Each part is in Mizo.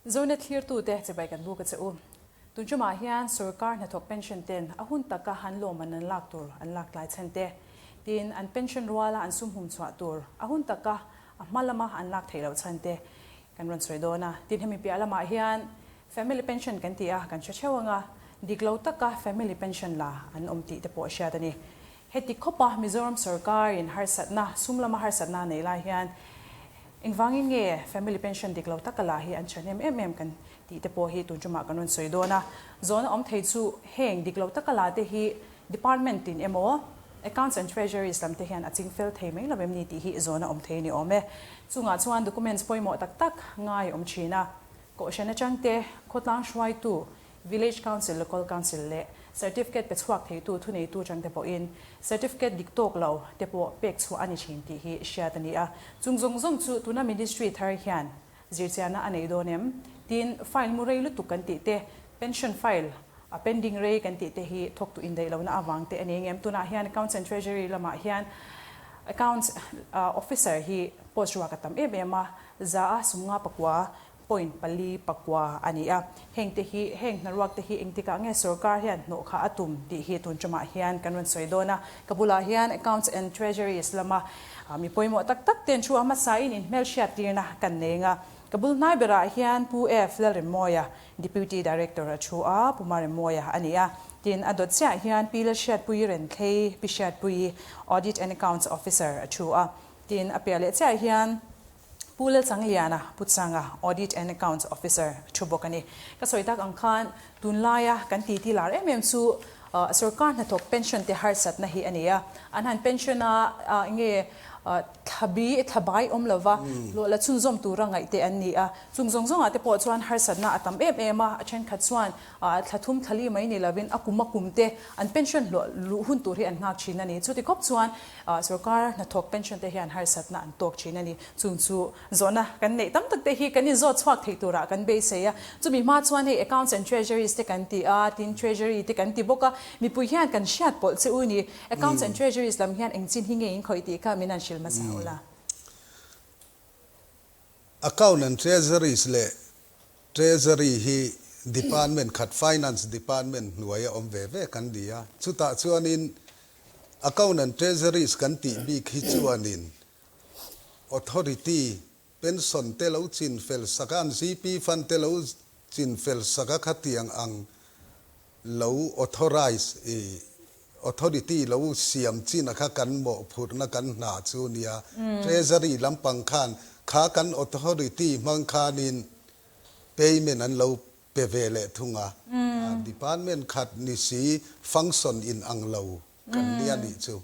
Zonet thlirtute chibai kan buk a che u. Tun ṭumah hian sorkar hnathawk pension ten a hun taka an lawmman an lak tur an lak tlai chhan te, tin an pension ruala an sum hum chhuah tur a hun taka a hma lama an lak theih loh chhan te kan rawn sawi dawn a. Tin hemi piah lamah hian family pension kan ti a, kan hre theuh ang a, dik lo taka family pension la an awm tih te pawh hriat a ni. Heti khawpa Mizoram sorkarin harsatna, sum lama harsatna a neih lai hian engvangin nge family pension dik lo taka la hi an thahnem em em kan tih te pawh hi tun tumah kan rawn sawi dawn a. Zawhna awm thei chu heng dik lo taka la te hi department tin emaw Accounts and Treasuries lam te hian a ching fel thei mai lo em ni tih hi zawhna awm thei a ni awm e. Chungah chuan documents pawimawh tak tak ngai awm thin a. Kohhran atang te khawtlang hruaitu Village Council, Local Council leh Certificate pe chhuak theitu thuneitu changte pawhin Certificate dik tawk lo te pawh pek chhuah a ni thin tih hi hriat a ni a. Chung zawng zawng chu tuna Ministry thar hian zirchiahna a nei dawn em? Tin, file mu rei lutuk kan tih te, pension file a pending rei kan tih te hi thawktu indaih lohna avang te a ni engem? Tunah hian Accounts and Treasury lamah hian Accounts Officer hi post ruak a tam em em a, za a sumnga pakua Point pali pakua a ni a, hengte hi heng hnaruakte hi engtikah nge sorkar hian hnawh kha a tum tih hi tun tumah hian kan rawn sawi dawn a. Ka bulah hian Accounts and Treasuries lama mi pawimawh tak tak ten thu a hmasain inhmelhriat tirna kan nei ang a. Ka bul hnai berah hian Pu F. Lalremmawia, Deputy Director a thu a, Pu Maremmawia a ni a. Tin, a dawt chiah hian Pi Lalhriatpuii Renthlei, Pi Hriatpuii, Audit and Accounts Officer a thu a. Tin, a piah leh chiah hian Pu Lalchangliana, Pu Changa, Audit and Accounts Officer thu bawk a ni. Ka sawi tak ang khan tunlaia kan titi lar em em chu sorkar hnathawk pension te harsatna hi a ni a. An han pension a enge thlabi, thlabai awm lova hlawh la chhunzawm tura ngaih te an ni a. Chung zawng zawngah te pawh chuan harsatna a tam em em a, a thenkhat chuan thla thum thla li mai ni lovin a kum a kum te an pension hlawh luh hun tur hi an nghak thin a ni. Chuti khawp chuan Sorkar hnathawk pension te hian harsatna an tawk thin a ni. Chung chu zawhna kan neih tam tak te hi kan inzawt chhuak thei turah kan beisei a. Chumi hma chuan hei Accounts and Treasuries te kan ti a, tin Treasury te kan ti bawk a. Mipui hian kan hriat pawlh che u ni. Accounts and Treasuries lam hian eng chin hi nge in khawih tih kha min han hrilh hmasa ula. Account and Treasuries leh Treasury hi Department khat Finance Department hnuaia awm ve ve kan ni a. Chutah chuanin Account and Treasuries kan tih bik hi chuanin Authority pension te lo chin fel sak a, an GP fund te lo chin fel sak a khatiang ang lo authorise i Authority lo siam chin a kha kan mawhphurhna kan hna chu nia. Treasury lampang khan kha kan Authority hmang khanin payment an lo pe ve leh thung a, department khat ni si function in ang lo kan nia nih chu.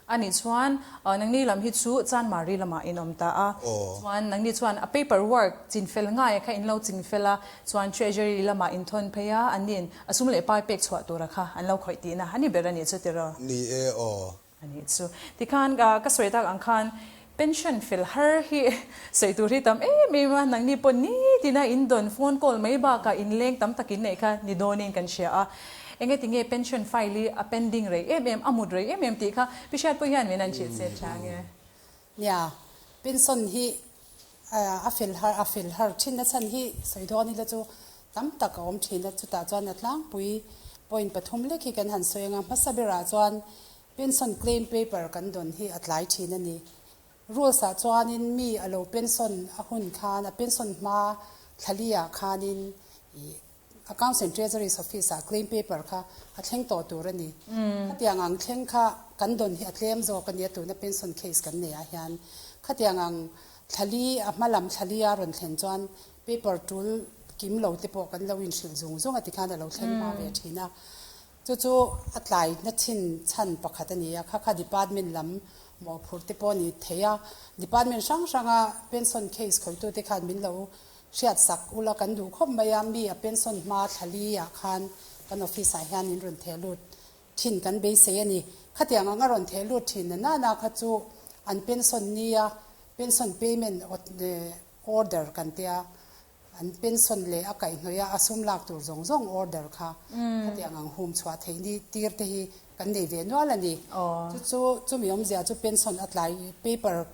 A nih chuan nangni lam hi chu Chanmari lamah in awm ta a, chuan nangni chuan a paper work chinfel ngai kha in lo chingfel a, chuan treasury lamah in thawn phei a, an nin a sum leh pai pek chhuah tura kha an lo khawih tihna a ni ber a nih chu tiraw? Ni e aw. A nih chu. Tikhan ka sawi tak ang khan pension fel har hi sawi tur hi tam em em a, nangni pawh nitin a in dawn phone call mai bakah in leng tam tak in neih kha ni dawnin kan hria a. Enge tinge pension file hi a pending rei em em, a mut rei em em tih kha Pi Hriatpui hian min an hrilh che tha nge? Nia, pension hi a fel har a fel har thin a chhan hi sawi dawn ila chu tam tak a awm thin a, chutah chuan a tlangpui point pathum lek hi kan han sawi ang a, hmasa berah chuan pension claim paper kan dawn hi a tlai thin a ni. Rules ah chuanin mi a lo pension a hun khan a pension hma thlali ah khanin ih Accounts and Treasuries Office ah claim paper kha a thleng tawh tur a ni. Khatiang ang thleng kha kan dawn hi a tlem zawk a nia tuna pension case kan nei ah hian. Khatiang ang thlali a hma lam thlali a rawn thlen chuan paper tul kim lo te pawh kan lo inhrilh zung zung a tikhan a lo thleng hma ve thin a. Chu chu a tlai na thin chhan pakhat a ni a, kha kha department lam mawhphurh te pawh a ni thei a. Department hrang hranga pension case khawitute khan min lo Hriat sak ula kan duh khawp mai a, mi a pension hma thlali ah khan kan office ah hian in rawn theh lut thin kan beisei a ni. Khatiang anga rawn theh lut thin na nana kha chu an pension nia pension payment order kan tia an pension leh a kaihhnawih a a sum lak tur zawng zawng order kha khatiang ang hum chhuah theih ni tir te hi kan nei ve nual a ni. Chu chu chumi awmzia chu pension a tlai paper.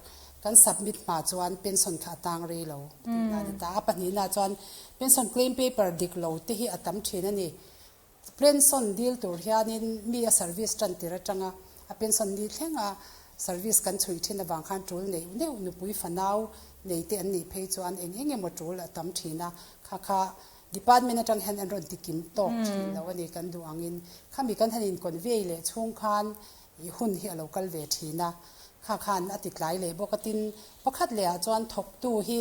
Kan submit hma chuan pension kha a tang rei lo tihna a ni ta. A pahnihna chuan pension claim paper dik lo te hi a tam thin a ni. Pension dil tur hianin mi a service tan tir atanga a pension ni thlenga service kan chhui thin avang khan tul neih neuh nupui fanau nei te an nih phei chuan eng eng emaw tul a tam thin a, kha kha department atang hian an rawn ti kim tawk thin lo a ni kan duh angin khami kan han in convey leh chhung khan ih hun hi a lo kal ve thin a, kha khan a ti tlai leh bawk a tin pakhat leh ah chuan thawktu hi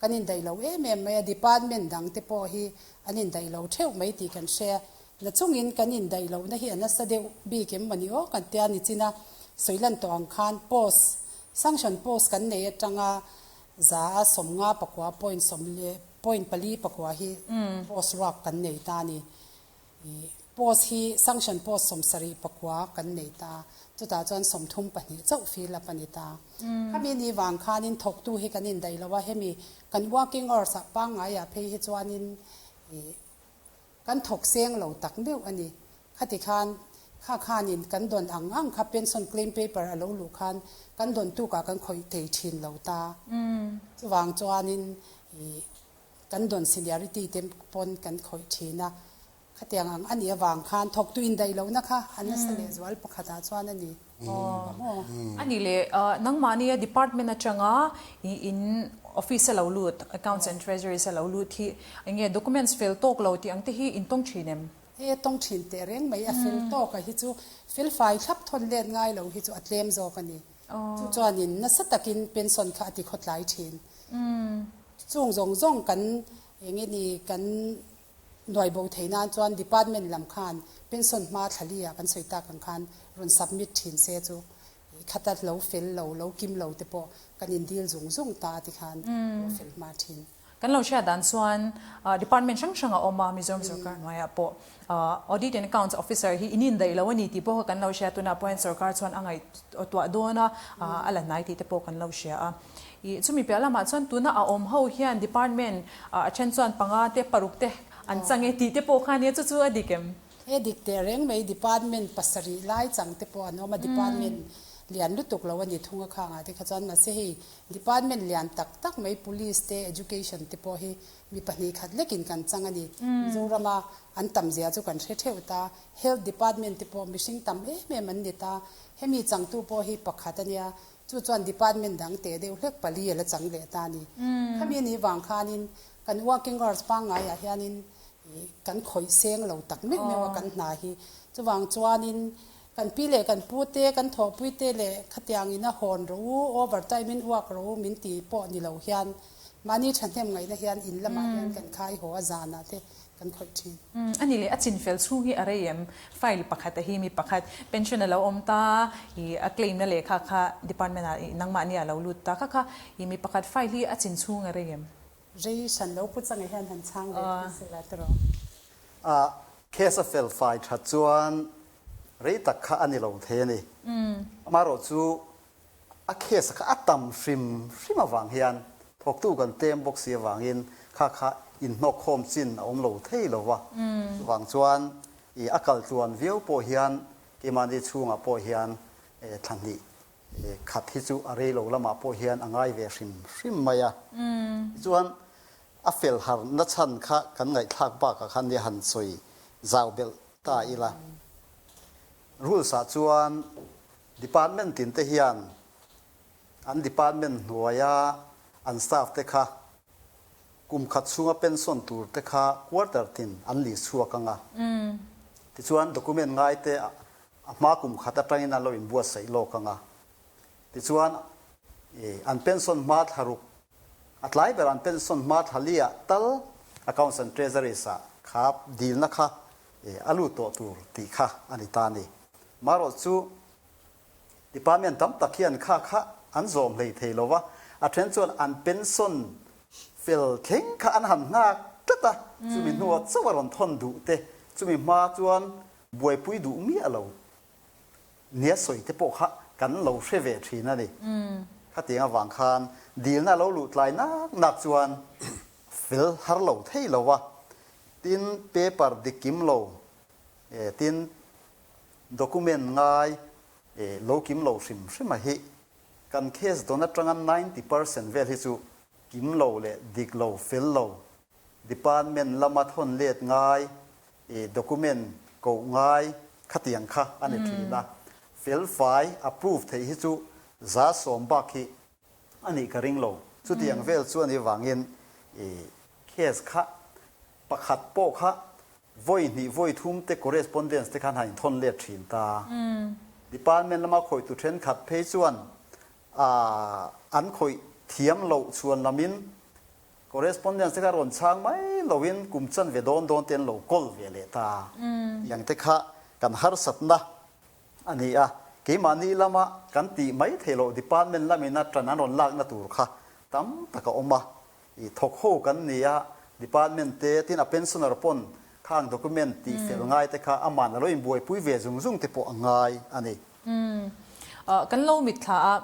Kan indaih lo em em mai a, department dang te pawh hi an indaih lo theuh mai tih kan hre. Na chungin kan indaih lohna hi a nasa deuh bik em mawni aw kan tia nichina sawi lan tawh ang khan post, sanction post kan nei atanga za a 50 pakua point sawm leh point pali pakua hi post ruak kan nei ta a ni. Post hi sanction post 70 pakua kan nei ta, chutah chuan 32 chauh fill up a ni ta. Khami ni vang khanin thawktu hi kan indaih lo a, hemi kan working hours ah pangngaiah phei hi chuanin ih kan thawk seng lo tak meuh a ni. Khati khan kha khanin kan dawn ang ang kha pension claim paper a lo luh khan kan dawn tukah kan khawih thei thin lo ta. Chuvang chuanin ih Kan dawn seniority te pawn kan khawih thin a, khatiang ang a nih avang khan thawktu indaih lohna kha a nasa lehzual pakhatah chuan a ni. Aw. A nih leh nangmahnia department atanga in office a lo lut, accounts and treasuries a lo lut hi eng nge documents fel tawk lo tih ang te hi in tawng thin em? He tawng thin teh reng mai, a fel tawk a hi chu fel fai thlap thawn let ngai lo hi chu a tlem zawk a ni. Chu chuanin nasa takin pension kha a ti khawtlai thin. Chung zawng zawng kan eng nge ni kan nuai bo thei nan chuan department lam khan pension hma thlali ah kan sawi tak ang khan rawn submit thin se chu khata lo fel lo, lo kim lo te pawh kan in dil zung zung ta ti khan lo fel hma thin. Kan lo hriat dan chuan department hrang hrang a awm a, Mizoram sorkar hnuaiah pawh Audit and Accounts Officer hi in indaih lo a ni tih pawh kha kan lo hria, tunah pawh hian sorkar chuan a ngaihtuah dawn a, a la hnai tih te pawh kan lo hria a. Ih, chumi piah lamah chuan tuna a awm ho hian department a then chuan panga te paruk te an chang e tih te pawh kha ania, chu chu a dik em? He dik teh reng mai, department pasarih lai chang te pawh an awm a, department lian lutuk lo a ni thung a khangah te kha chuan mahse hei department lian tak tak mai police te education te pawh hi mi pahnih khat lekin kan chang a ni. Mizorama an tam zia chu kan hre theuh ta, health department te pawh mihring tam em em an ni ta, hemi changtu pawh hi pakhat a nia, Chu chuan department dang teh deuh hlek pali a la chang leh ta a ni. Khami ni vang khanin kan working hours pangngaiah hianin kan khawih seng lo tak meuh meuh a kan hna hi. Chuvang chuanin kan pi leh kan pu te, kan thawhpui te leh khatiangin a hawn rawh u, over time in work rawh u min ti pawh ni lo hian mahni thahnem ngaihna hian in lamah hian kan khai haw a zanah te kan khawih thin. A ni leh, a chin fel chhung hi a rei em? File pakhat a hi mi pakhat pension a lo awm ta, ih a claim na lehkha kha department ah ih nangmah nia a lo lut ta kha kha ih mi pakhat file hi a chin chhung a rei em? Rei hran lo pu changah hian han chhang ve thei se la tiraw? A case a fel fai that chuan rei tak kha a ni lo thei a ni. Amaherawh chu A case kha a tam hrim hrim avang hian thawktu kan tlem bawk si avangin kha kha inhnawkkhawm chin a awm lo thei lo va. Chuvang chuan i a kal tluan viau pawh hian keimahni chhungah pawh hian thla hnih khat hi chu a rei lo lamah pawh hian a ngai ve hrim hrim mai a. Tichuan a fel har nachhan kha kan ngaihthlak bakah khan nia han sawi zau belh ta ila. Rules ah chuan Department tin te hian an department hnuaia an staff te kha kum khat chhunga pension tur te kha quarter tin an list chhuak ang a. Tichuan document ngai te a hma kum khat atangin an lo inbuatsaih lawk ang a. Tichuan an pension hma thla ruk, a tlai ber an pension hma thla li ah tal Accounts and Treasuries ah kha dilna kha a lut tawh tur tih kha a ni ta a ni. Marawh chu department tam tak hian kha kha an zawm hlei thei lo va, a then chuan an pension fel thleng kha an han nghak tlat a, chumi hnuah chauh a rawn thawn duh te, chumi hma chuan buaipui duh miah lo nia sawi te pawh kha kan lo hre ve thin a ni. Khatiang avang khan dilna a lo luh tlai nak nak chuan fel har lo thei lo va, tin paper dik kim lo, tin Document ngai lo kim lo hrim hrim a hi. Kan case dawn atanga 90% vel hi chu kim lo leh dik lo, fel lo, department lama thawn let ngai, ih document koh ngai khatiang kha a ni thin a. Fel fai approve theih hi chu 100% bak hi a nih ka ring lo. Chutiang vel chu a nih vangin ih case kha pakhat pawh kha Vawi hnih vawi thum te correspondence te khan han inthawn let thin ta. Department lama khawihtu thenkhat phei chuan an khawih thiam loh chhuan lamin correspondence te kha rawn chhang mai loin kum chanve dawn dawn te an lo kawl ve leh ta. Tiang te kha kan harsatna a ni a, keimahni lama kan tih mai theih loh department lamina tan an rawn lakna tur kha tam tak a awm a. I thawk ho kan ni a, department te tin a pensioner pawn khang document tih fel ngai te kha aman a lo inbuaipui ve zung zung te pawh a ngai a ni. Umm. Kan lo mitthla a,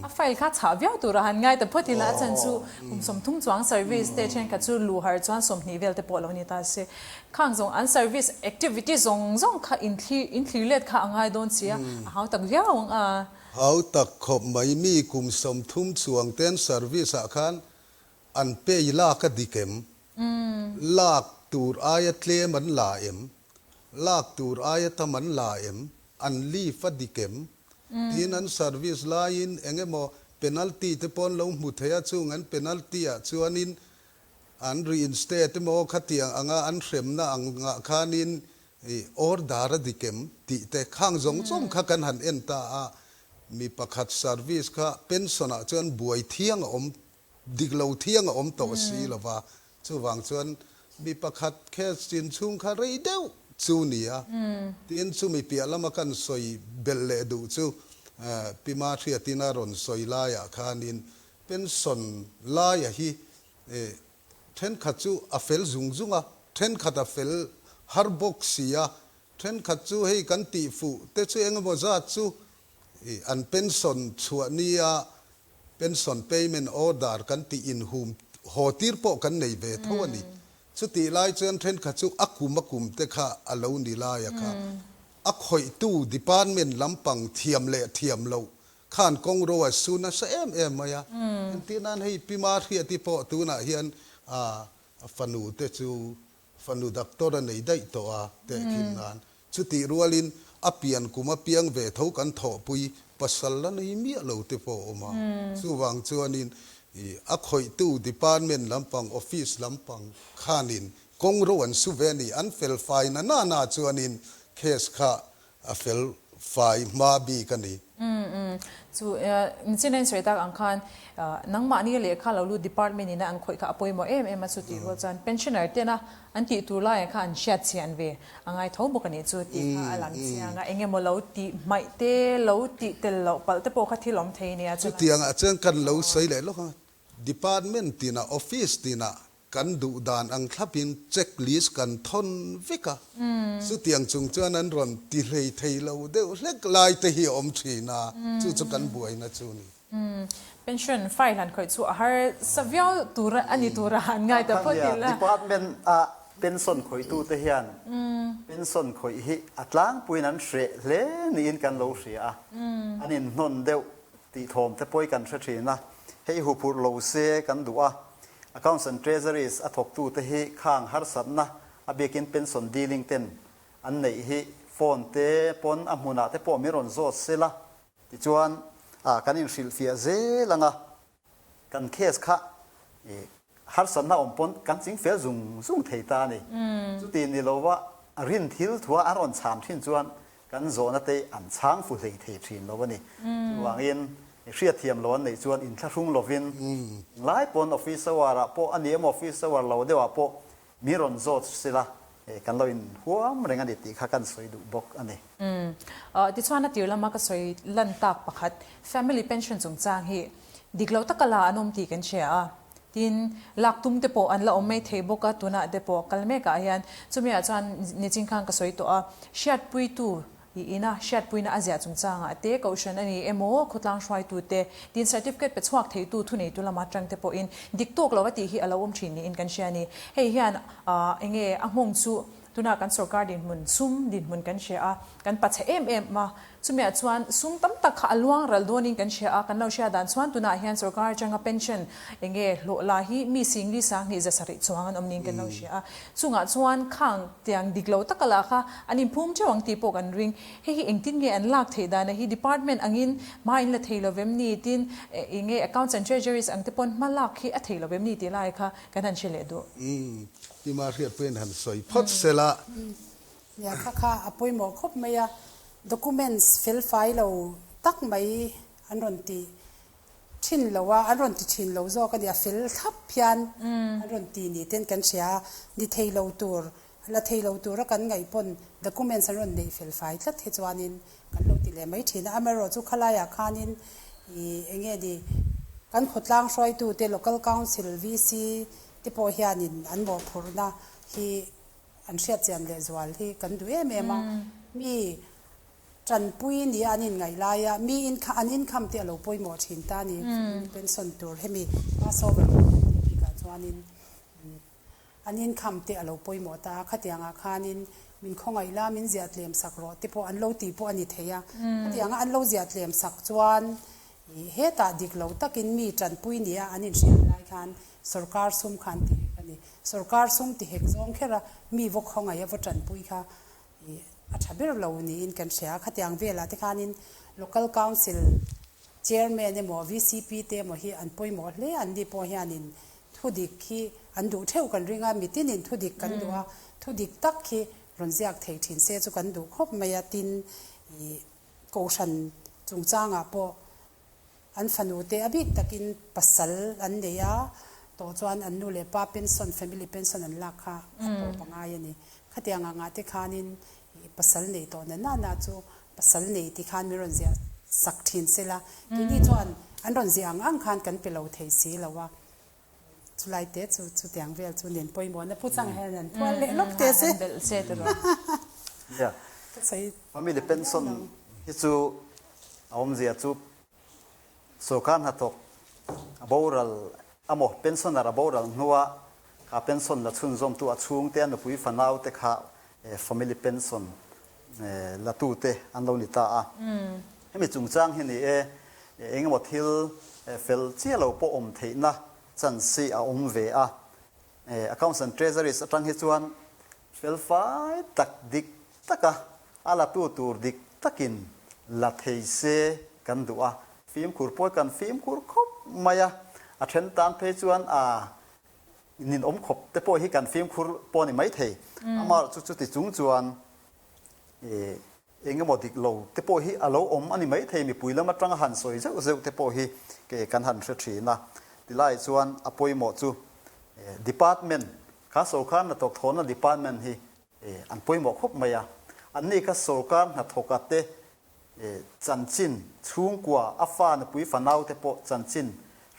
a file kha chhah viau tura han ngai ta phawt ila a chhan chu kum 30 chuang service te thenkhat chu luh har chuan 20 vel te pawh lo ni ta se. Khang zawng an service activity zawng zawng kha inthlir inthlir let kha a ngai dawn si a, a hau tak viau ang a. Hau tak khawp mai mi kum 30 chuang ten service ah khan An pay lak a dik em? Lak tur aia tlem an la em? Lak tur aia tam an la em? An leave a dik em? Tiin an service laiin eng emaw penalty te pawh an lo hmu thei a, chung an penalty ah chuanin an reinstate emaw khatiang anga an hremna angah khanin order a dik em tih te khang zawng zawng kha kan han en ta a, mi pakhat service kha pension ah chuan buai thiang a awm Dik lo thiang a awm tawh si lo va, chuvang chuan mi pakhat case chin chhung kha rei deuh chu ni a, tiin chumi piah lama kan sawi belh leh duh chu Pi Mahriatin a rawn sawi laiah khanin pension laia hi thenkhat chu a fel zung zung a, thenkhat a fel har bawk si a, thenkhat chu hei kan tih fuh te chu engemaw zat chu an pension chhuah nia Pension payment order kan tih inhum haw tir pawh kan nei ve tho a ni. Chutih lai chuan thenkhat chu a kum a kum te kha a lo ni lai a kha. A khawihtu department lampang thiam leh thiam loh khan kawng ro a su nasa em em mai a. Engtir nan hei Pi Mahriati pawh tunah hian a fanu te chu Fanu doctor a nei daih tawh a, tehkhin nan. Chutih rualin a pian kum a piang ve tho kan thawhpui pasal la nei miah lo te pawh a awm a. Chuvang chuanin a khawihtu department lampang, office lampang khanin kawng ro an su ve a ni. An fel fai na na na chuanin case kha A fel fai hma bik a ni. Umm chu nichin a insawi tak ang khan nangmahni lehkha lo lut department ina an khawih kha a pawimawh em em a chu tih rual chuan pensioner tena an tih tur laiah kha an hriat chian ve a ngai tho bawk a nih chu tih kha a lang chiang a engemaw lo tih hmaih te lo tih tel loh palh te pawh kha thil awm thei nia chu Chutiangah chuan kan lo sawi leh lawk a, department tinah office tinah Kan duh dan ang thlapin check list kan thawn vek a, chutiang chung chuan an rawn ti hlei thei lo deuh hlek lai te hi a awm thin a, chu chu kan buaina chu a ni. Pension file han khawih chu a har sa viau tur a ni tura an ngai ta phawt ila. Department a pension khawihtu te hian pension khawih hi a tlangpuiin an hreh hle niin kan lo hria a, an inhnawn deuh tih thawm te pawh hi kan hre thin a, hei huphurh lo se kan duh a, Accounts and Treasuries a thawktute hi khang harsatna a biakin pension dealing ten an neih hi phone te pawn a hmunah te pawh min rawn zawt sela tichuan kan inhrilhfiah zel anga kan case kha harsatna awm pawn kan ching fel zung zung thei ta a ni. Chuti ni lova rin thil thua an rawn chhan thin chuan Kan zawhna te an chhang fu hlei thei thin lo a ni. Chuvangin hriatthiam lo an neih chuan inthlahrung lovin englai pawn office hour ah pawh a ni emaw office hour lo deuh ah pawh min rawn zawt sila kan lo inhuam reng a ni tih kha kan sawi duh bawk a ni. Tichuan a tir lama ka sawi lan tak pakhat family pension chungchang hi dik lo taka la an awm tih kan hria a. Tin, lak tum te pawh an la awm mai thei bawk a, tunah te pawh kal mekah hian chumi ah chuan nichin khan ka sawi tawh a, hriatpuitu i ina hriatpuina a ziah chungchangah te kohhran a ni emaw khawtlang hruaitu te, tin certificate pe chhuak theitu thuneitu lama atang te pawhin dik tawk lo a tih hi a lo awm thin niin kan hria a ni. Hei hian eng nge a nghawng chu tunah kan sorkar dinhmun sum dinhmun kan hria a, kan pachhe em em a. Chumiah chuan sum tam tak kha a luang ral dawnin kan hria a, kan lo hria dan chuan tunah hian sorkar atanga pension eng nge hlawh la hi mi singli 7000 chuang an awm niin kan lo hria a. Chungah chuan khang tiang dik lo taka lah kha an inphum teuh ang tih pawh kan ring. Hei hi engtin nge an lak theih dana hi department angin hma in la thei lovem ni tin eng nge accounts and treasuries ang te pawn hma lak hi a thei lovem ni tih lai kha kan han hre leh duh. Umm, Tima hriatpuiin han sawi phawt sela. Nia kha kha a pawimawh khawp mai a, documents fel fai lo tak mai an rawn ti thin lo a, an rawn ti thin lo zawk a ni, a fel thlap hian an rawn ti ni ten kan hria a, ni thei lo tur, la thei lo tura kan ngaih pawn documents an rawn neih fel fai tlat hi chuanin kan lo ti leh mai thin a, amaherawhchu khalaiah khanin ih eng nge ni kan khawtlang hruaitute local council VC te pawh hianin an mawhphurhna hi An hriatchian lehzual hi kan duh em em a, mi tanpui nia an inngaih laia mi an income te a lo pawimawh thin ta a ni. Pension tur hemi pass over kan tih bikah chuanin an income te a lo pawimawh ta a, khatiangah khanin min khawngaih la, min ziah tlem sak rawh te pawh an lo tih pawh a ni thei a, khatianga an lo ziah tlem sak chuan hetah dik lo takin mi tanpui nia an inhriat lai khan sorkar sum kha an ti hek a ni. Sorkar sum ti hek zawng kher a, mi vaw khawngaih a vaw tanpui kha ih a tha ber lo niin kan hria a. Khatiang velah te khanin Local Council Chairman emaw VCP te emaw hi an pawimawh hle a, anni pawh hianin thudik hi an duh theuh kan ring a, mitinin thudik kan duh a, thudik tak hi rawn ziak thei thin se chu kan duh khawp mai a, tin ih Kohhran chungchangah pawh An fanu te a bik takin pasal an nei a, tawh chuan an nu leh pa pension, family pension an lak kha a tawp a ngai a ni. Khatiang ang ah te khanin pasal nei tawh na na na chu pasal nei ti khan min rawn ziah sak thin se la, keini chuan an rawn ziah ang ang khan kan pe lo thei si lo a. Chulai te chu chutiang vel chu nen pawimawhna pu chang hian an phual leh lawk teh se. Nia, family pension hi chu a awmzia chu sorkar hnathawk a boral amaw pensioner a boral hnua kha pension la chhunzawmtu a chhungte a nupui fanau te kha family pension la tute an lo ni ta a. Hemi chungchang hi ni e, engemaw thil fel chiah lo pawh awm theihna chance hi a awm ve a. Accounts and Treasuries atang hi chuan fel fai tak dik taka a latu tur dik takin la thei se kan duh a. Fimkhur pawh kan fimkhur khawp mai a, a then tan phei chuan a ninawm khawp te pawh hi kan fimkhur pawh a ni maithei. Amaherawhchu chuti chung chuan eng emaw dik lo te pawh hi a lo awm a ni maithei, mipui lam atanga han sawi zeuh zeuh te pawh hi ke kan han hre thin a. Tilai chuan a pawimawh chu department, kha sorkar hnathawk thawhna department hi an pawimawh khawp mai a. Anni kha sorkar hnathawka te chanchin, chhungkua, a fa nupui fanau te pawh chanchin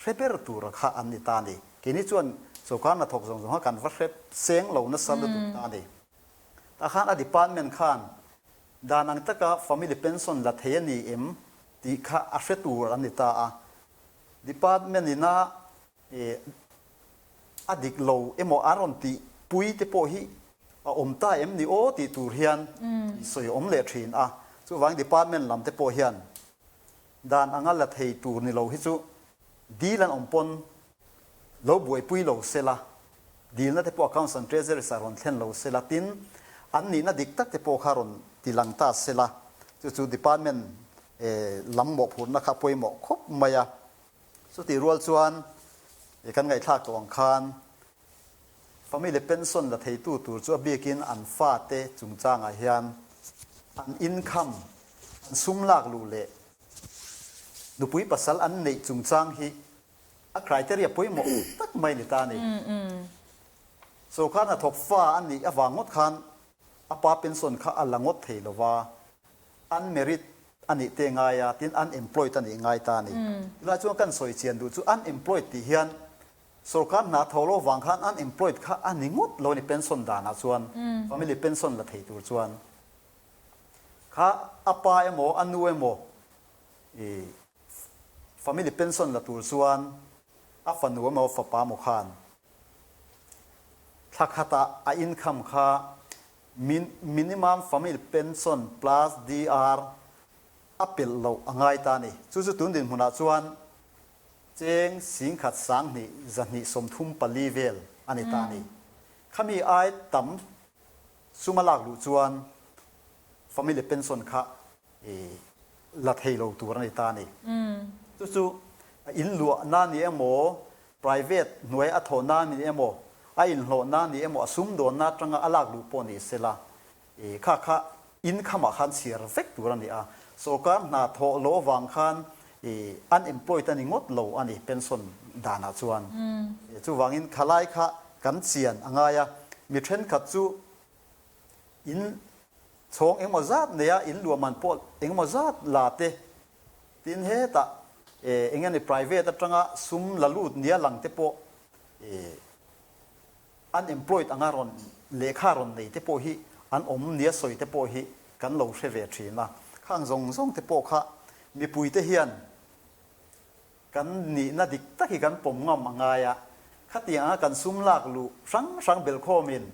hre ber tura kha an ni ta a ni. Keini chuan sorkar hnathawk zawng zawng kha kan va hre seng lo nasa lutuk ta a ni. Tah khan a department khan dan ang taka family pension la thei a ni em tih kha a hre tur an ni ta a. Department ina a dik lo emaw an rawn tih pui te pawh hi a awm ta em ni aw tih tur hian sawi awm leh thin a. Chuvangin department lam te pawh hian dan anga la thei tur ni lo hi chu dil an awm pawn lo buaipui lo se la, dilna te pawh accounts and treasuries ah rawn thlen lo se la, tin an nihna dik tak te pawh kha rawn ti lang ta se la, chu chu department lam mawhphurhna kha pawimawh khawp mai a. Chutih rual chuan kan ngaihthlak tawh ang khan family pension la theitu tur chu a bikin an fate chungchangah hian an income, an sum lak luh leh nupui pasal an neih chungchang hi a criteria pawimawh tak mai ni ta a ni. Sorkar hnathawk fa a nih avang ngawt khan a pa pension kha a la ngawt thei lova, unmarried a nih te ngai a, tin unemployed a nih ngai ta a ni. Tilai chuan kan sawi chian duh chu unemployed tih hian sorkar hna tho lo vang khan unemployed kha a ni ngawt lo a ni pension danah chuan, family pension la thei tur chuan kha a pa emaw a nu emaw i family pension la tur chuan a fanu emaw fapa emaw khan thla khatah a income kha Minimum Family Pension plus DR. a pelh loh a ngai ta a ni. Chu chu tun dinhmunah chuan cheng 10,000 2 234 vel a ni ta a ni. Khami ai tam sum a lak luh chuan family pension kha la thei lo tur a ni ta a ni. Chu chu in luahna ni emaw, private hnuai a thawhna ni emaw, a inhlawhna ni emaw, a sumdawnna atanga a lak luh pawh ni sela, kha kha income ah khan chhiar vek tur a ni a. Sorkar hna thawh loh avang khan unemployed a ni ngawt lo a ni pension danah chuan. Chuvangin khalai kha kan chian a ngai a, mi thenkhat chu in chhawng engemaw zat neia in luahman pawh engemaw zat la te, tin hetah eng nge ni private atanga sum la lut nia lang te pawh unemployed anga rawn lehkha rawn nei te pawh hi an awm nia sawi te pawh hi kan lo hre ve thin a. Khang zawng zawng te pawh kha mipui te hian kan nihna dik tak hi kan pawm ngam a ngai a, khatiang anga kan sum lak luh hrang hrang belhkhawmin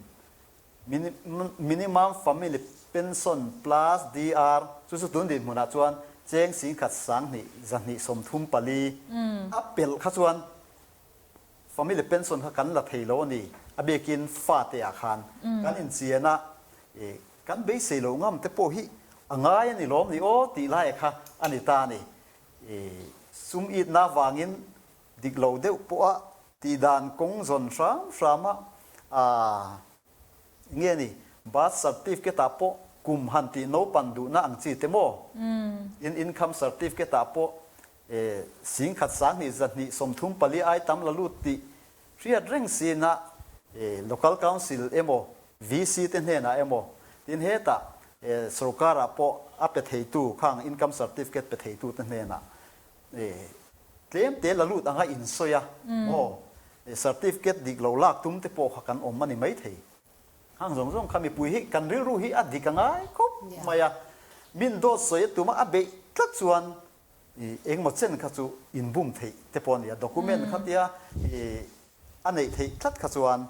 Minimum Family Pension plus DR chu chu tun dinhmunah chuan cheng 10,000 2 234 a pelh kha chuan Family Pension kha kan la thei lo a ni. A biakin fate ah khan kan inchian a, kan beisei lo ngam te pawh hi a ngai a ni lawm ni aw tih lai kha a ni ta a ni. Sum itna avangin Dik lo deuh pawh a tihdan kawng zawn hram hram a, aah nge ni birth certificate ah pawh kum han tih naupan duhna ang chi te maw? In income certificate ah pawh eh 10,000 2 234 ai tam la lut tih hriat reng sin a eh local council emaw VC te hnenah emaw tin hetah eh sorkar ah pawh a pe theitu khang income certificate pe theitu te hnenah Tlem te la lut anga insawi a, aw, certificate dik lo lak tum te pawh kha kan awm a ni maithei. Hang zawng zawng kha mipui hi kan rilru hi a dik a ngai khawp mai a, min dawt sawi a tuma a beih tlat chuan engemaw chen kha chu inbum theih te pawh a ni a, document kha tia a neih theih tlat kha chuan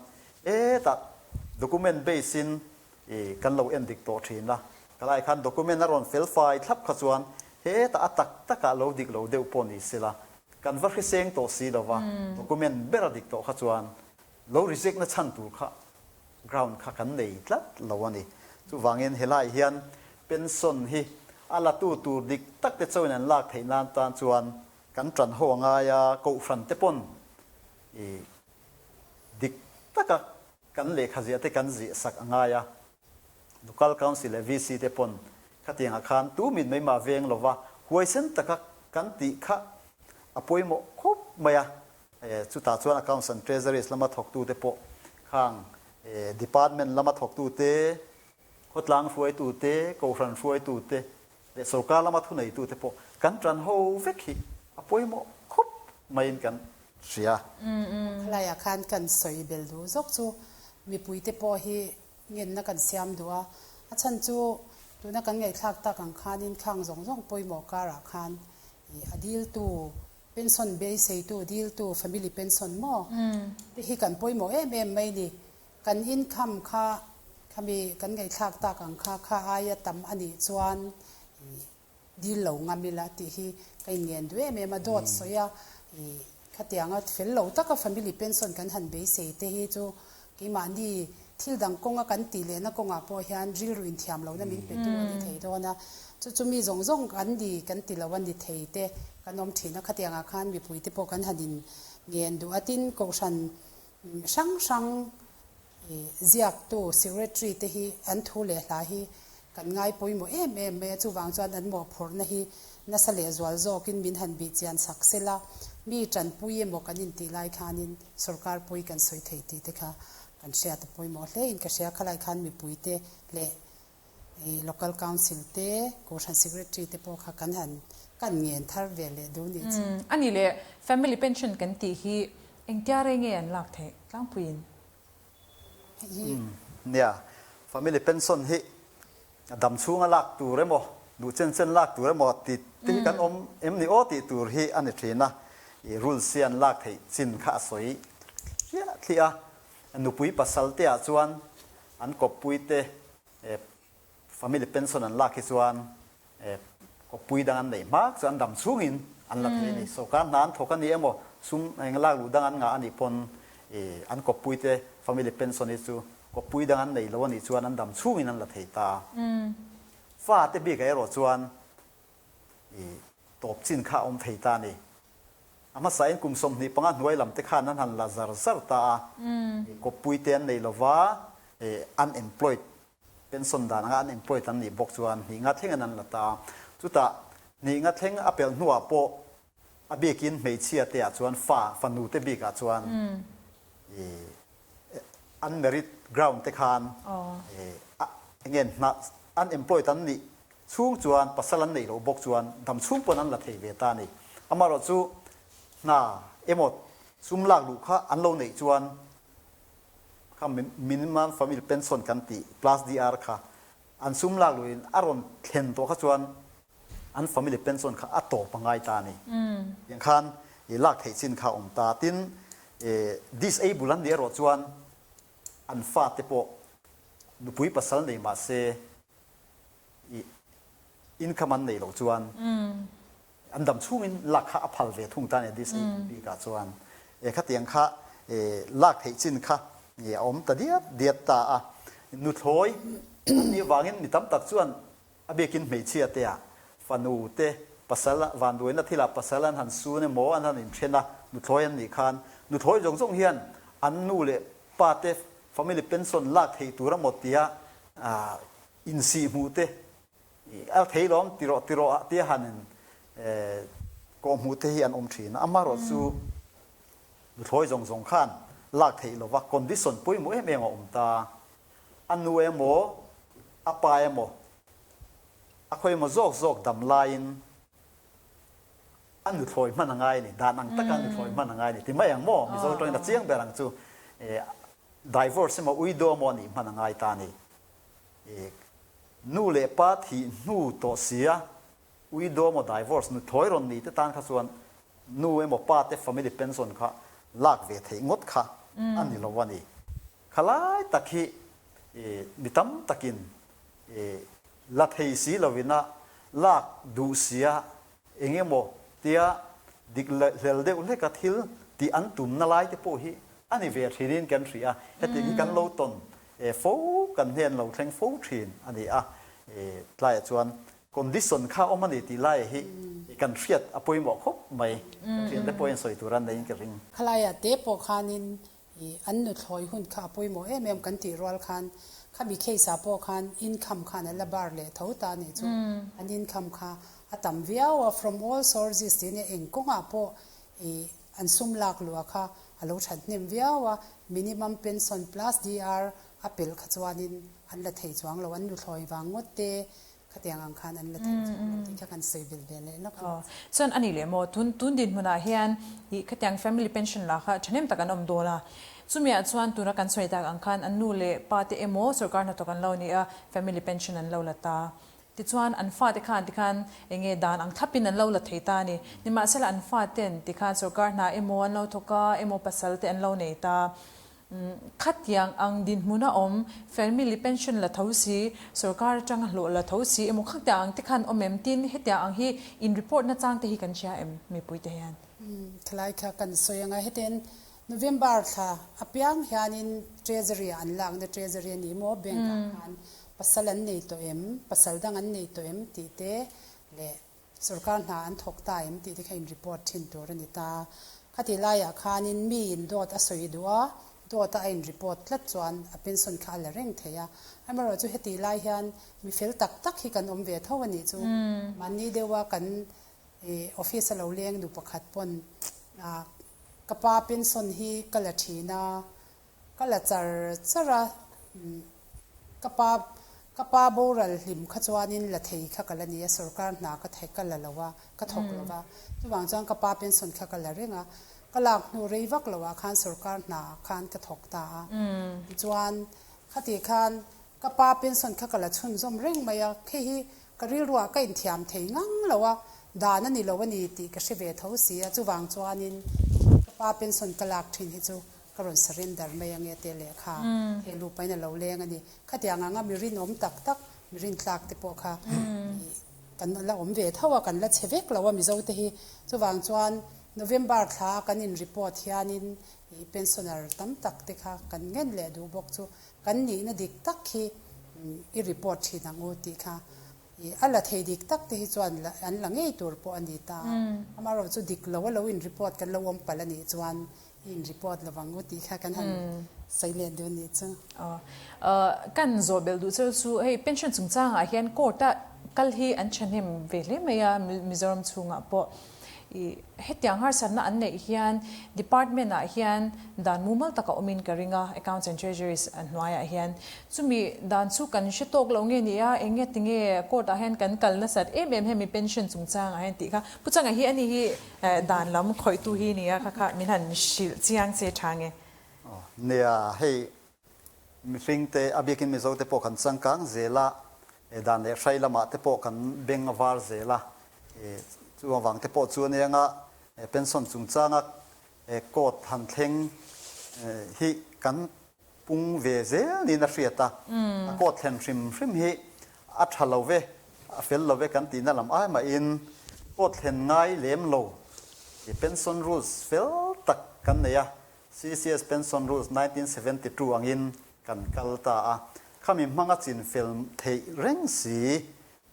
hetah document base in kan lo en dik tawh thin a, ka lai khan document a rawn fel fai thlap kha chuan hetah a tak takah lo dik lo deuh pawh ni sela kan va hriseng tawh si lo va, document ber a dik tawh kha chuan lo reject na chhan tur kha ground kha kan nei tlat lo a ni. Chuvangin helaiah hian pension hi a latu tur dik tak te chauhin an lak theih nan tan chuan kan tan ho a ngai a, kohhran te pawn i dik taka kan lehkha ziah te kan ziah sak a ngai a, Local Council leh VC te pawn khatiangah khan tu mit mai mah veng lova huaisen taka kan tih kha a pawimawh khawp mai a, chutah chuan Accounts and Treasuries lama thawktute pawh khang Department lama thawktute, khawtlang hruaitute, kohhran hruaitute leh sorkar lama thuneitute pawh kan tan ho vek hi a pawimawh khawp maiin kan hria. Khalaiah khan kan sawi bel duh zawk chu mipuite pawh hi ngenna kan siam duh a, a chhan chu tuna kan ngaihthlak tak ang khanin khang zawng zawng pawimawh karah khan ih a diltu pension beiseitu diltu family pension maw te hi kan pawimawh em em mai ni. Kan income kha khami kan ngaihthlak tak ang kha kha aia tam a nih chuan ih dil lo ngam ila tih hi ka inngen duh em em a, dawt sawi a ih khatianga fel lo taka family pension kan han beisei te hi chu keimahni thil dang kawnga kan tih lehna kawngah pawh hian rilru inthiam lohna min pe tu a ni thei dawn a, chu chu mi zawng zawng an ni kan ti lo a ni thei te kan awm thin a, khatiangah khan mipui te pawh kan han in ngen duh a, tin kohhran Hrang hrang ziaktu secretary te hi an thu leh hla hi kan ngai pawimawh em em mai a, chuvang chuan an mawhphurhna hi nasa leh zual zawkin min han bih chian sak sela, mi tanpui emaw kan intih lai khanin sorkar pawi kan sawi thei tih te kha kan hriat a pawimawh hlein ka hria, khalai khan mipuite leh Local Council te, Kohhran Secretary te pawh kha kan han kan ngen thar ve leh duh nih chu. A nih leh Family Pension kan tih hi engtia rei nge an lak theih tlangpuiin? Nia, Family Pension hi dam chhunga lak tur emaw, duh chen chen lak tur emaw tih te hi kan awm em ni aw tih tur hi a ni thin a, rules hi an lak theih chin kha a sawi hliah hliah a, nupui pasal te ah chuan an kawppui te Family pension an lak hi chuan. Kawppui dang an neih hmak chu an dam chhungin an la thei a ni. Sorkar hna an thawk a ni emaw, sum eng lak luh dang an ngah a nih pawn an kawppui te family pension hi chu kawppui dang an nei lo a nih chuan an dam chhungin an la thei ta. Fa te bikah erawh chuan tawp chin kha a awm thei ta a ni. A hmasain kum 25 hnuai lam te khan an han la zar zar ta a, kawppui te an nei lova unemployed Pension dan anga an employed an nih bawk chuan hnih nga thlengin an la ta a. Chutah hnih nga thleng a pelh hnuah pawh a bikin hmeichhia te ah chuan fa, fanu te bikah chuan ih unmarried ground te khan ih enge hna unemployed an nih chhung chuan pasal an neih loh bawk chuan dam chhung pawn an la thei ve ta a ni. Amaherawhchu hna emaw sum lak luh kha an lo neih chuan Kha minimum family pension kan tih plus DR kha an sum lak luhin a rawn thlen tawh kha chuan an family pension kha a tawp a ngai ta a ni. Tiang khan i lak theih chin kha a awm ta. Tin, disable an nih erawh chuan an fate pawh nupui pasal nei mah se i income an neih loh chuan An dam chhungin lak kha a phal ve thung ta a ni disable bikah chuan e khatiang kha e lak theih chin kha e a awm ta diat diat ta a. Nuthlawi an nih vangin mi tam tak chuan a biakin hmeichhia te ah fanu te pasal vanduaina thilah pasal an han sun emaw an han inthen a nuthlawi an nih khan nuthlawi zawng zawng hian an nu leh pa te family pension lak theih tur emaw tia insihhmuh te A thei lawm ti rawh ti rawh ah tia han in kawhhmuh te hi an awm thin a, amaherawh chu nuthlawi zawng zawng khan lak theih lova condition pawimawh em em a awm ta. A nu emaw a pa emaw a khawi emaw zawk zawk dam laiin a nuthlawi hman a ngai a ni, dan ang taka nuthlawi hman a ngai a ni ti mai ang maw? Mizo tawngin a chiang ber ang chu divorce emaw uido emaw a nih hman a ngai ta a ni. Nu leh pa thih hnu tawh sia, uido emaw divorce nu thawi rawn ni te tan kha chuan nu emaw pa te family pension kha lak ve theih ngawt kha a ni lo a ni. Khalai tak hi mi tam takin la thei si lovina lak duh sia eng emaw tia dik hlel deuh hleka thil tih an tumna lai te pawh hi a ni ve thinin kan hria a, hetiang hi kan lo tawn fo, kan hnen lo thleng fo thin a ni a, tlaiah chuan condition kha awm a ni tih laiah hi kan hriat a pawimawh khawp mai, kan thiante pawhin sawi tur an neiin ka ring. Khalaiah te pawh khanin Ih, an nuthlawi hun kha a pawimawh em em kan tih rual khan khami case ah pawh khan income khan an la bar leh tho ta a nih chu. An income kha a tam viau a, from all sources tih nia eng kawngah pawh ih an sum lak luah kha a lo that hnem viau a, minimum pension plus DR a pelh kha chuanin an la thei chuang lo, an nuthlawi vang ngawt te Khatiang ang khan an la thei chuang lo tih kha kan sawi belh ve leh lawk a. Chuan a ni leh maw, tun tun dinhmunah hian ih khatiang family pension lah kha thahnem tak an awm dawn a. Chumiah chuan tuna kan sawi tak ang khan an nu leh pa te emaw sorkar hnathawk an lo ni a, family pension an lo la ta. Tichuan an fate khan tikhan eng nge dan ang thlapin an lo la thei ta a ni. Nimahsela an faten tikhan sorkar hna emaw an lo thawk a, emaw pasal te an lo nei ta. Khatiang ang dinhmun a awm, family pension la tho si, sorkar atanga hlawh la tho si emaw khatiang ang te khan awm em? Tin, hetiang ang hi in report na chang te hi kan hria em mipui te hian? Thalai kha kan sawi anga hetiang November thla apiang hianin Treasury ah an lakna Treasury a ni maw bank ah khan pasal an nei tawh em, pasal dang an nei tawh em tih te leh Sorkar hna an thawk ta em tih te kha in report thin tur a ni ta. Khatih laiah khanin miin dawt a sawi duh a, dawta a in report tlat chuan a pension kha a la reng thei a. Amaherawhchu hetih lai hian mi fel tak tak hi kan awm ve tho a nih chu. Mahni deuha kan office a lo leng nu pakhat pawn ka pa pension hi ka la thin a, Ka la char char a, ka pa ka pa boral hlim kha chuanin la thei kha ka la ni a, sorkar hna ka thei ka la lo a, ka thawk lo va, chuvang chuan ka pa pension kha ka la reng a, ka lak hnu rei vak lo ah khan sorkar hna ah khan ka thawk ta a, tichuan khati khan ka pa pension kha ka la chhunzawm reng mai a, khi hi ka rilruah ka inthiam thei ngang lo a, dan a ni lo a ni tih ka hre ve tho si a, chuvang chuanin ka pa pension ka lak thin hi chu Ka rawn surrender mai ange te lehkha he lupain a lo leng a ni. Khatiang anga mi rinawm tak tak, mi rintlak te pawh kha. kan la awm ve tho a, kan la chhe vek lo a Mizo te hi. Chuvang chuan November thla a kan in report hianin ih pensioner tam tak te kha kan ngen leh duh bawk chu kan nihna dik tak hi i report thin ang u tih kha ih a la thei dik tak te hi chuan an la ngei tur pawh a ni ta. Amaherawhchu chu dik lo a lo in report kan lo awm palh a nih chuan I in report lo vang u tih kha kan han sawi leh duh nih chu. Kan zawh belh duh cheu chu hei pension chungchangah hian court a kal hi an thahnem ve hle mai a Mizoram chhungah pawh i hetiang harsatna an neih hian department ah hian dan mumal tak a awmin ka ring a accounts and treasuries hnuaiah hian chumi dan chu kan hre tawk lo nge ni a eng nge tinge court ah hian kan kal nasat em em hemi pension chungchangah hian tih kha Pu Changa hi ani hi Dan lam khawihtu hi nia kha kha min han hrilh chiang che tha nge. Nia, hei mihring te a biakin Mizo te pawh kan changkang zel a, dan leh hrai lamah te pawh kan beng a var zel a, chu avang te pawh chu ania nga pension chungchanga court han thleng hi kan pung ve zel niin a hriat a, a court thlen hrim hrim hi a tha lo ve, a fel lo ve kan tihna lam ai mahin court thlen ngai lem lo i pension rules fel tak kan nei a, CCS Pension Rules 1972 angin kan kal ta a, khami hmanga chin fel theih reng si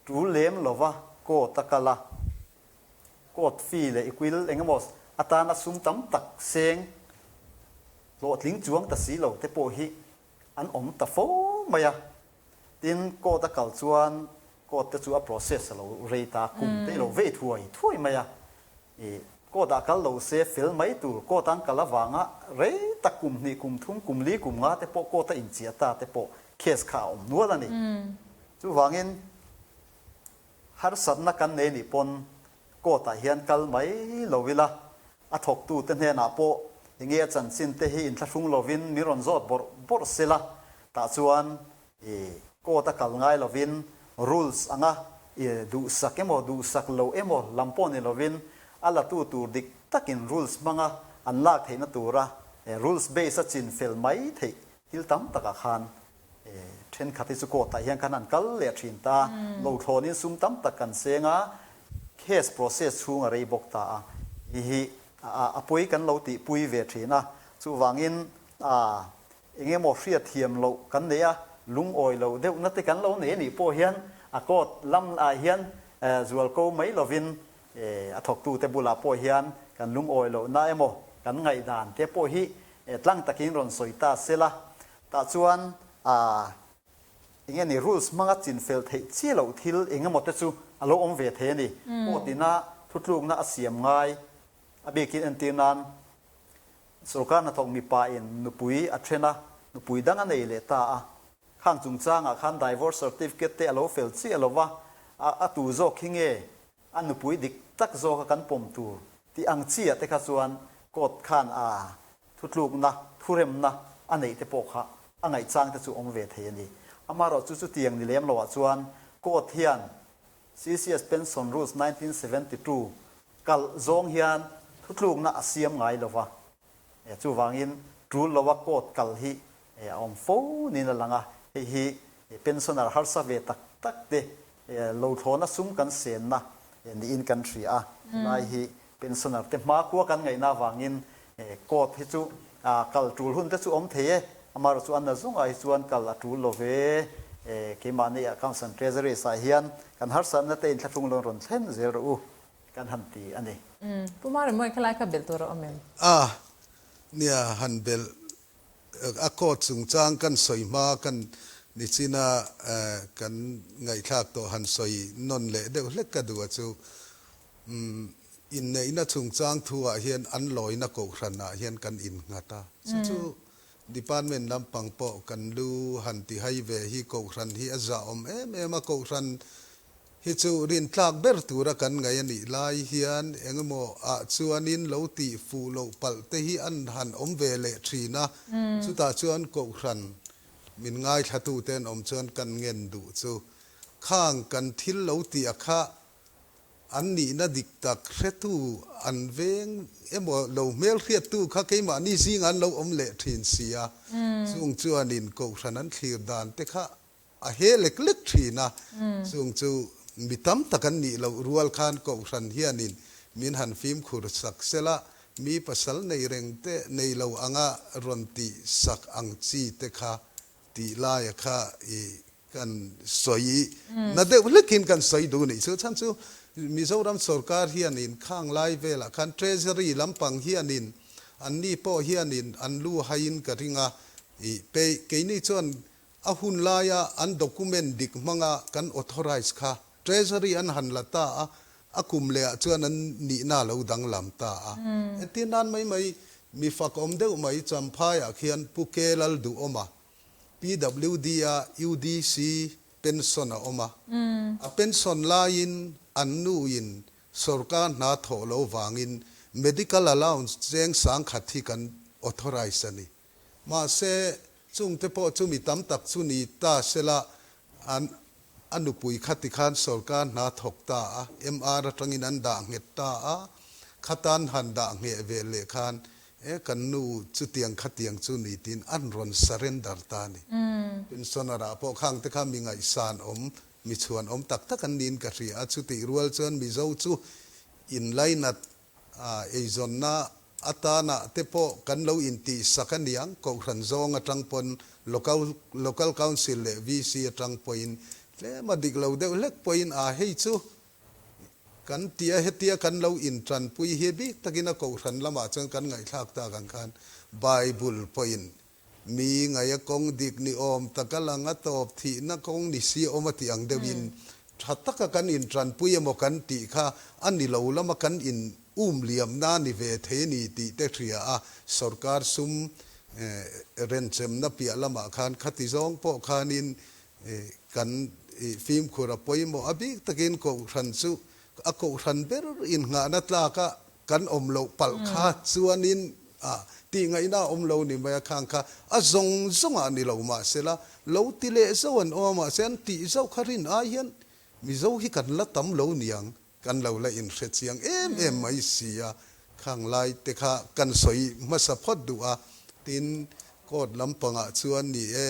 tul lem lova court a kal a, court fee leh equil engemaw atana sum tam tak seng hlawhtling chuang ta si lo te pawh hi an awm ta fo mai a. Tin, court a kal chuan court te chu a process a lo rei ta, kum te i lo vei thuai thuai mai a. I court ah kal lo se fel mai tur, court an kal avanga rei tak kum hnih, kum thum, kum li, kum nga te pawh court a inchiah ta te pawh case kha a awm nual a ni. Chuvangin harsatna kan nei nih pawn Court ah hian kal mai lo ila, a thawktute hnenah pawh enge a chanchin te hi inthlahrung lovin min rawn zawt bawrh bawrh sela, tah chuan i court a kal ngai lovin rules anga i duhsak emaw duhsak lo emaw lam pawh ni lovin a latu tur dik takin rules hmanga an lak theihna tura rules base a chin fel mai theih thil tam takah khan Thenkhat hi chu court ah hian khan an kal leh thin ta, lo thlawnin sum tam tak kan seng a, case process chhung a rei bawk ta a, hei hi a pawi kan lo tihpui ve thin a, chuvangin eng emaw hriatthiam loh kan nei a, lungawi lo deuhna te kan lo nei anih pawh hian a court lam ah hian zualko mai lovin a thawktute bulah pawh hian kan lungawi lohna emaw kan ngaihdan te pawh hi tlang takin rawn sawi ta sela. Tah chuan aah eng nge ni rules hmanga chin fel theih chi loh thil eng emaw te chu a lo awm ve thei a ni. Court ina thutlukna a siam ngai a bikin entir nan sorkar hnathawk mipa in nupui a then a, nupui dang a nei leh ta a. Khang chungchangah khan divorce certificate te a lo fel chiah lo va, a tu zawk hi nge a nupui dik tak zawka kan pawm tur tih ang chiah te kha chuan court khan a thutlukna, thuremna a neih te pawh kha a ngaihchang te chu awm ve thei a ni. Amaherawh chu chutiang ni lem loah chuan court hian CCS Pension Rules 1972 kalh zawng hian thutlukna a siam ngai lo va, chuvangin tul loa court kal hi a awm fo niin a lang a, hei hi pensioner harsa ve tak tak te lo thlawna sum kan senna niin kan hria a, helai hi pensioner te hmakhua kan ngaihna avangin court hi chu kal tul hun te chu awm thei e, amaherawh chu a na zungah hi chuan kal a tul lo ve, keimahni Accounts and Treasuries ah hian kan harsatna te inthlahrung lawn rawn thlen zel rawh u kan han ti a ni. Pu Marimawi khalai kha belh tur a awm em? A, nia han belh A court chungchang kan sawi hma kan nichina kan ngaihthlak tawh han sawi nawn leh deuh hlek ka duh a chu inneihna chungchang thu ah hian an lawina kohhran ah hian kan innghat a, chu chu department lampang pawh kan lu han ti hai ve hi kohhran hi a zahawm em em a, kohhran Hi chu rintlak ber tura kan ngaih a nih lai hian engemaw ah chuanin lo tih fuh loh palh te hi an han awm ve leh thin a, chutah chuan Kohhran min ngaithlatute an awm chuan kan ngen duh chu khang kan thil lo tih a kha an nihna dik tak hretu an veng emaw lo hmelhriattu kha keimahni zingah an lo awm leh thin si a, chung chuanin Kohhran an thlir dan te kha A he lek lek thin a, chung chu Mi tam tak an nih loh rual khan Kohhran hianin min han fimkhur sak sela, mi pasal nei reng te nei lo anga rawn tih sak ang chi te kha tih laia kha i kan sawi na deuh hlekin kan sawi duh nih chu. Chhan chu Mizoram sorkar hianin khang lai velah khan Treasury lampang hianin anni pawh hianin an lu haiin ka ring a, i keini chuan A hun laia an document dik hmanga kan authorise kha Treasury an han la ta a, a kum lehah chuan an nihna a lo danglam ta a. Entir nan mai mai mi fakawm deuh mai Champhaiah khian Pu Ke Lalduhawma, PWD a UDC pension a awm a. A pension laiin an nuin sorkar hna thawh lo vangin medical allowance cheng sangkhat hi kan authorise a ni. Mahse, chungte pawh chu mi tam tak chu ni ta sela, an a nupui kha tikhan sorkar hna thawk ta a, MR atangin an dah nghet ta a, khatan han dah ngheh ve leh khan e kan nu chutiang khatiang chu ni tiin an rawn surrender ta a ni. Pensioner ah pawh khangte kha mi ngaihsan awm, mi chhuan awm tak tak an niin ka hria a, chutih rual chuan Mizo chu inlainat A eizawnna atana te pawh kan lo intihsak a niang, Kohhran zawng atang pawn Local Local Council leh VC atang pawhin tlem a dik lo deuh hlek pawhin a hei chu kan tia hetia kan lo intanpui hi bik takin a Kohhran lamah chuan kan ngaihthlak tak ang khan Bible pawhin Mi ngaia kawng dik ni awm taka lang a tawp thihna kawng ni si awm a tih ang deuhin tha taka kan intanpui emaw kan tih kha a ni lo lama kan in um liamna ni ve thei a ni tih te hria a, sorkar sum renchemna piah lamah khan khati zawng pawh khanin kan fimkhur a pawimawh a bik takin kohhran chu a kohhran ber innghahna tlaka Kan awm loh palh kha chuanin a tihngaihna a awm lo ni mai a, khang kha a zawng zawngah ni lo mahsela lo ti leh zauh an awm a, mahse an tih zauh kha rin ai hian Mizo hi kan la tam lo niang, kan lo la inhre chiang em em mai si a, khang lai te kha kan sawi hmasa phawt duh a, tin court lampangah chuan ni e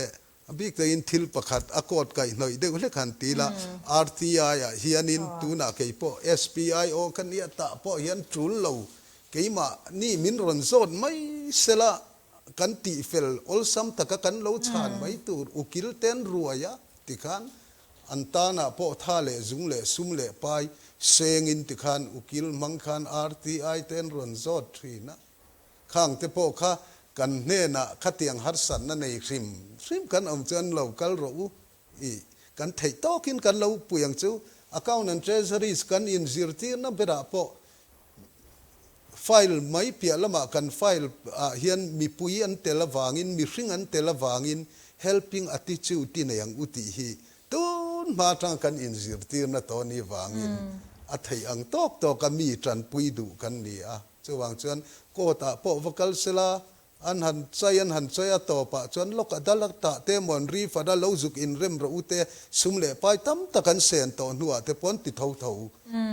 A bik takin thil pakhat a court kaihhnawih deuh hlek han ti la, RTI ah hianin tunah kei pawh SPIO ka nia tah pawh hian tul lo keimah ni min rawn zawt mai sela kan tihfel awlsam taka kan lo chhan mai tur ukil ten ruai a tikhan an tanah pawh tha leh zung leh sum leh pai sengin tikhan ukil hmang khan RTI ten rawn zawt thin a. Khang te pawh kha kan hnenah khatiang harsatna nei hrim hrim kan awm chuan lo kal rawh u i kan theih tawkin kan lo pui ang chu. Account and Treasuries kan inzirtirna berah pawh file mai piah lamah kan file ah hian mipui an tel avangin mihring an tel avangin helping attitude i nei ang u tih hi tun hma atanga kan inzirtirna tawh ni vangin a theih ang tawk tawka mi tanpui duh kan ni a. Chuvang chuan court ah pawh va kal sela, an han chai an han chai a tawpah chuan lawk a dal a tah te emaw an ri fat a lo zuk inrem rawh u te sum leh pai tam tak an sen tawh hnuah te pawh an ti tho tho.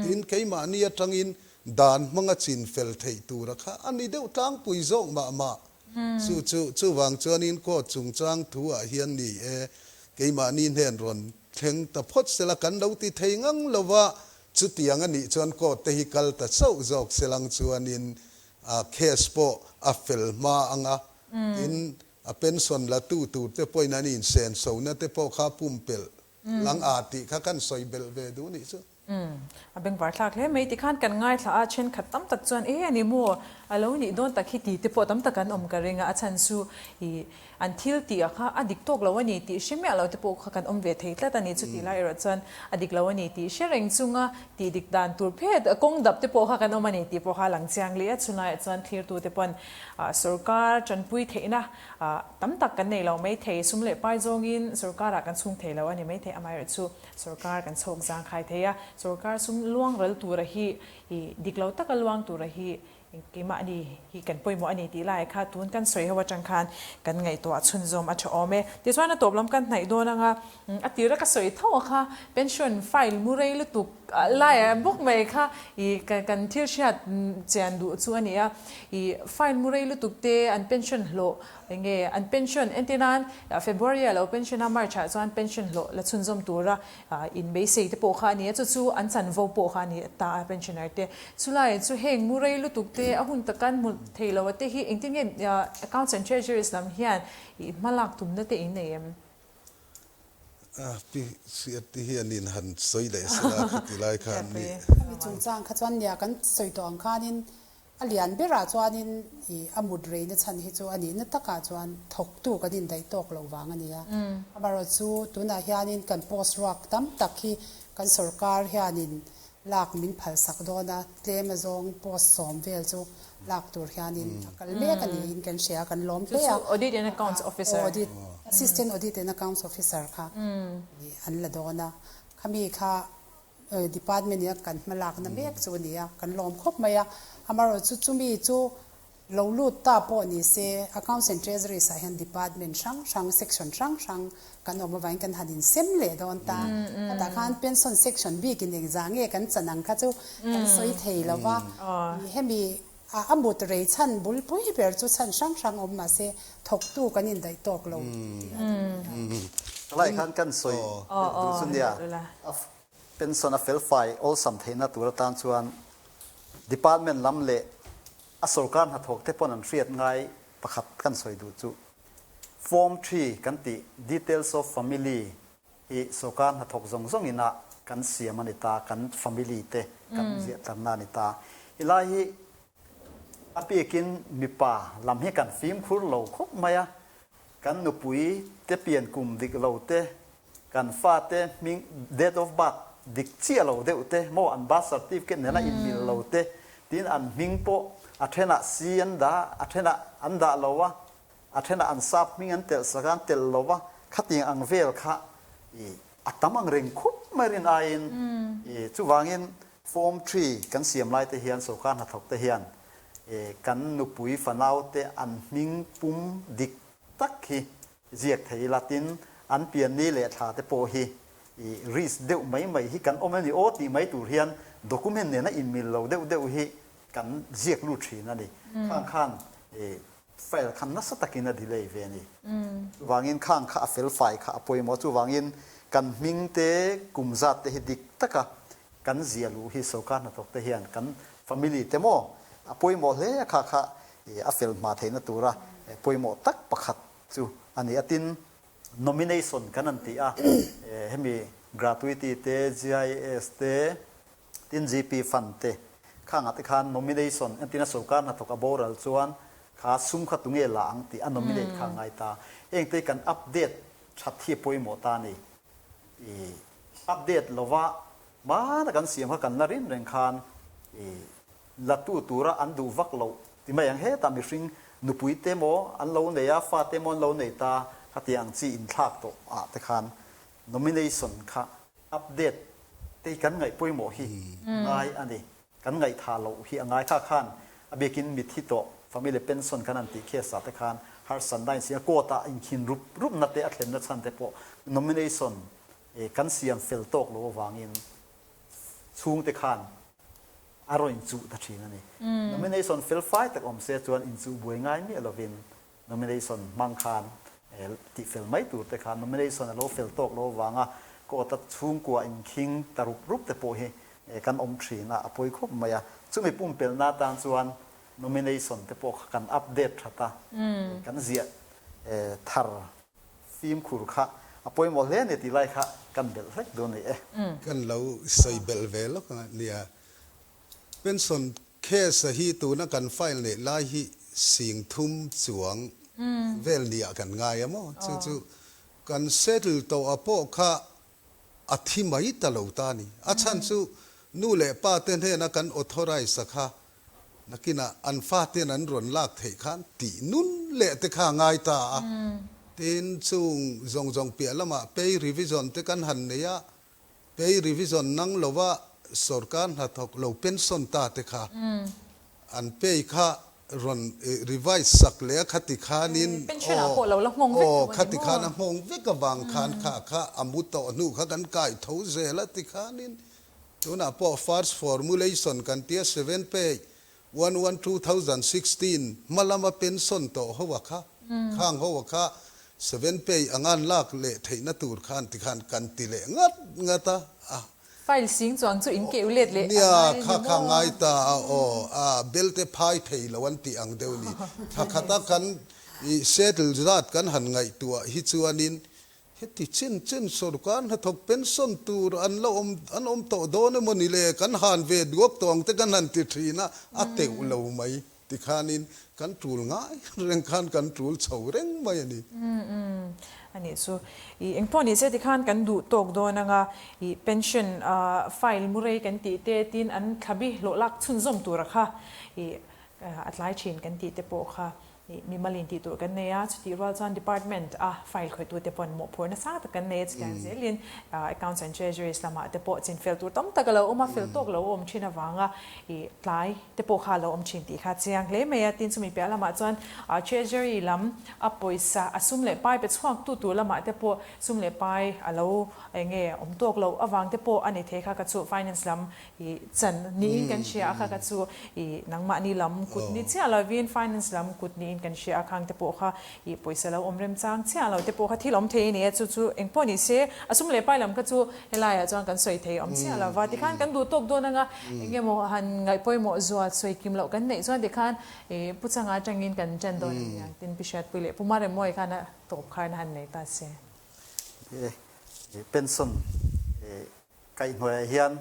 Tin, keimahni atangin dan hmanga chin fel theih tura kha a ni deuh tlangpui zawk mah mah. Chu chu chuvang chuanin court chungchang thu ah hian ni e, keimahni hnen rawn thleng ta phawt sela kan lo ti thei ngang lova Chutiang a nih chuan court te hi kal ta chauh zawk selang chuanin a case pawh a fel hma ang a, tin a pension la tu tur te pawhin an insenso na te pawh kha pumpelh lang a tih kha kan sawi belh ve duh nih chu. A bengvar thlak hle mai tikhan kan ngaithla a, thenkhat tam tak chuan e a ni maw a lo nih dawn tak hi tih te pawh tam tak an awm ka ring a, a chhan chu ih An thil tih a kha a dik tawk lo a ni tih hre miah lo te pawh kha kan awm ve thei tlat a ni. Chutih lai erawh chuan a dik lo a ni tih hre reng chunga tih dik dan tur phet kawng dap te pawh kha kan awm a ni tih pawh kha a lang chiang leh a. Chulaiah chuan thlirtu te pawn sorkar tanpui theihna tam tak kan nei lo mai thei. Sum leh pai zawngin sorkarah kan chhung thei lo a ni mai thei. Amaherawhchu chu sorkar kan chhawk zangkhai thei a, sorkar sum luang ral tura hi dik lo taka luang tura hi Keimah ni hi kan pawimawh a ni tih lai kha tun kan sawi ho atang khan kan ngaihtuah chhunzawm a tha awm e. Tichuan a tawp lam kan hnaih dawn anga a tira ka sawi tho a kha pension file mu rei lutuk Laia bawk mai kha i kan thil hriat chian duh chu a ni a. I fine mu rei lutuk te an pension hlawh eng nge an pension entir nan February ah lo pension a March ah chuan pension hlawh la chhunzawm tura in beisei te pawh kha a ni a chu chu an chanvo pawh kha a ni ta a pensioner te. Chulai chu heng mu rei lutuk te a hun taka an hmu thei lo a te hi engtin nge Accounts and Treasuries lam hian i hmalak tumna te in nei em? A pi Hriati hian in han sawi leh se la khati lai khan ni. Hemi chungchang kha chuan nia kan sawi tawh ang khanin a lian berah chuanin i a mut reina chhan hi chu a nihna takah chuan thawktu kan indaih tawk loh vang a ni a. Amaherawhchu tunah hianin kan post ruak tam tak hi kan sorkar hianin Lak min phalsak dawn a, tlem azawng post sawm vel chu lak tur hianin a kal mek a niin kan hria, kan lawm hle a. Chu chu Audit and Accounts Officer. Audit, Assistant Audit and Accounts Officer kha an la dawn a, khami kha department in a kan hma lakna mek chu a ni a, kan lawm khawp mai a. Amaherawhchu chumi chu Lo lut ta pawh ni se, Accounts and Treasuries ah hian department hrang hrang, section hrang hrang kan awm avangin kan han insem leh dawn ta. Khatah khan pension section bikin engzah nge kan chan ang kha chu kan sawi thei lo va. Hemi a mut rei chhan bulpui ber chu chhan hrang hrang awm mah se thawktu kan indaih tawk lo tih a duh a ni. Helai khan kan sawi deuh duh chu nia, pension a felfai awlsam theihna tur atan chuan department lam leh A sorkar hnathawk te pawn an hriat ngai pakhat kan sawi duh chu Form thi kan tih Details of Family hi sorkar hnathawk zawng zawng ina kan siam a ni ta, kan family te kan ziah tlanna a ni ta. He lai hi a bikin mipa lam hi kan fimkhur lo khawp mai a, kan nupui te pian kum dik lo te Kan fate hming date of birth dik chiah lo deuh te maw an birth certificate nena inmil lo te tin an hming pawh a thenah C an dah a thenah an dah lo a, a thenah an sap hming an telh sak a an telh lo a, khatiang ang vel kha i a tam ang reng khup mai rin aiin i chuvangin form thi kan siam lai te hian sorkar hnathawk te hian i kan nupui fanau te an hming pum dik tak hi Ziak thei ila tin an pianni leh thla te pawh hi i risk deuh mai mai hi kan awm em ni aw tih mai tur hian document nena inmil lo deuh deuh hi kan ziak lut thin a ni. Khang khan i file khan nasa takin a delay ve a ni. Chuvangin khang kha a fel fai kha a pawimawh a, chuvangin kan hming te kum zat te hi dik taka kan zia luh hi sorkar hnathawk te hian kan family te maw a pawimawh hle a kha kha i a fel hma theihna tura pawimawh tak pakhat chu a ni a. Tin, nomination kan an ti a, hemi gratuity te, GIS te, tin GP fund te khangah te khan nomination entirna sorkar hnathawk a boral chuan kha sum kha tunge la ang tih a nominate kha a ngai ta. Heng te kan update that hi a pawimawh ta a ni. I update lova hmana kan siam kha kan la rin reng khan i Latu tura an duh vak loh ti mai ang hetah mihring nupui te maw an lo nei a, fa te maw an lo nei ta khatiang ang chi inthlak tawh ah te khan nomination kha update te hi kan ngaih pawimawh hi ngai a ni. Kan ngaihthah loh hi a ngai kha khan a biakin mithi tawh family pension kan han tih case ah te khan harsatna in siam a court ah inkhin rup rup na te a thlen na chhan te pawh nomination kan siam fel tawk loh avangin chhungte khan a rawn inchuh ta thin a ni. Nomination fel fai tak awm se chuan inchuh buai ngai miah lovin nomination hmang khan tih fel mai tur te khan nomination a lo fel tawk lo avanga court a chhungkua inkhing ta rup rup te pawh hi kan awm thin a, a pawi khawp mai a. Chumi pumpelhna atan chuan nomination te pawh kha kan update that a, kan ziah thar Fimkhur kha a pawimawh hle a ni tih lai kha kan belh hlek dawn a ni e. Kan lo sawi belh ve lawk a nia. Pension case a hi tuna kan file neih lai hi sing thum chuang vel niah kan ngai a maw? Chu chu kan settle tawh a pawh kha a thi mai ta lo ta a ni. A chhan chu nu leh pa te hnena kan authorize a kha Nakinah an faten an rawn lak theih khan tih nun leh te kha a ngai ta a. Tin, chung zawng zawng piah lamah pay revision te kan han nei a, pay revision nang lova sorkar hnathawk lo pension ta te kha an pay kha rawn revise sak leh a khati khanin aw aw khati khan a nghawng vek avang khan kha kha a mu tawh hnu kha kan kai tho zel a ti khanin. Tunah pawh first formulation kan tia 7 pay 1 1 2016 hma lama pension tawh ho a kha, khang ho a kha 7 pay anga an lak leh theihna tur khan tikhan kan ti leh ngat ngat a, a. File sing chuang chu in keuh let leh a Nia, ngai ni kha kha maw? ngai ta a aw, a belte phai thei lo an tih ang deuh ni. Thla khata kan i settle zat kan han ngaihtuah hi chuanin Heti chen chen sorkar hnathawk pension tur an la awm an awm tawh dawn emaw ni le, kan han ve duak tawh ang te kan han ti thin a, a teuh lo mai tikhanin kan tul ngai reng khan kan tul chho reng mai a ni. Umm umm a nih chu. I engpawh ni se tikhan kan duh tawk dawn anga i pension file mu rei kan tih te tin an thlabi hlawh lak chhunzawm tura kha i a tlai thin kan tih te pawh kha Ih, mimal in tih tur kan nei a, chutih rual chuan department a file khawihtu te pawn mawhphurhna sang tak kan nei a, chutiang zelin accounts and treasuries lamah te pawh chinfel tur tam tak a lo awm a, fel tawk lo awm thin avanga ih tlai te pawh kha a lo awm thin tih kha chiang hle mai a. Tin, chumi piah lamah chuan treasury lam a pawisa a sum leh pai pe chhuak tu tur lamah te pawh sum leh pai a lo eng nge awm tawk loh avang te pawh a ni thei kha ka chu finance lam I chan niin kan hria a kha ka chu i nangmahni lam kut ni chiah lovin finance lam kut niin kan hria a khang te pawh kha i pawisa lo awm remchang chiah lo te pawh kha thil awm thei a ni a chu chu engpawh ni se a sum leh pai lam kha chu helaiah chuan kan sawi thei awm chiah lova tikhan kan duh tawk dawn anga engemaw han ngaih pawimawh zual sawi kim loh kan neih chuan tikhan i Pu Changa atangin kan ṭan dawn a ni ang tin Pi Hriatpui leh Pu Maremawii khan a tawp kharna han nei ta se. Pension Kaihhnuaiah hian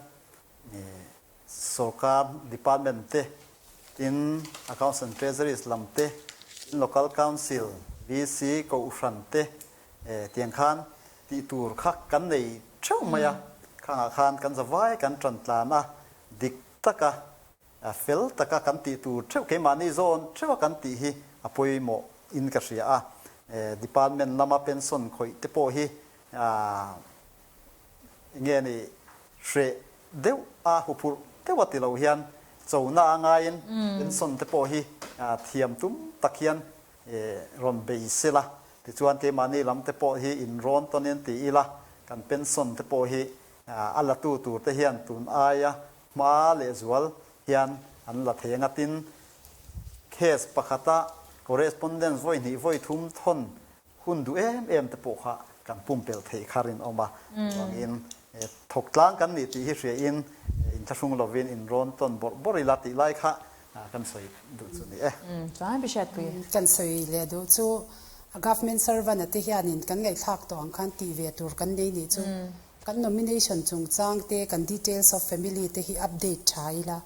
sorkar department te, tin Accounts and Treasuries lam te, tin Local Council, VC, Kohhran te tiang khan tih tur kha kan nei theuh mai a. Khangah khan kan zavai kan tan tlan a, dik taka, fel taka kan tih tur theuh keimahni zawn theuha kan tih hi a pawimawh in ka hria a. Department lama pension khawih te pawh hi Enge ni hreh deuh a huphurh deuh a ti lo hian chona a ngaiin pension te pawh hi thiam tum tak hian rawn bei sela tichuan keimahni lam te pawh hi in rawn tawnin ti ila kan pension te pawh hi a la tu tur te hian tun aia hma lehzual hian an la thei anga tin case pakhata correspondence vawi hnih vawi thum thawn Hun duh em em te pawh kha kan pumpelh theih kha rinawm a, chuvangin thawk tlang kan nih tih hi hriain inthlahrung lovin inrawn tawn bawrh bawrh ila tih lai kha kan sawi duh chu ni e. Chuan Pi Hriatpui. Kan sawi leh duh chu government servant a te hianin kan ngaihthlak tawh ang khan tih ve tur kan nei nih chu kan nomination chungchang te kan details of family te hi update tha ila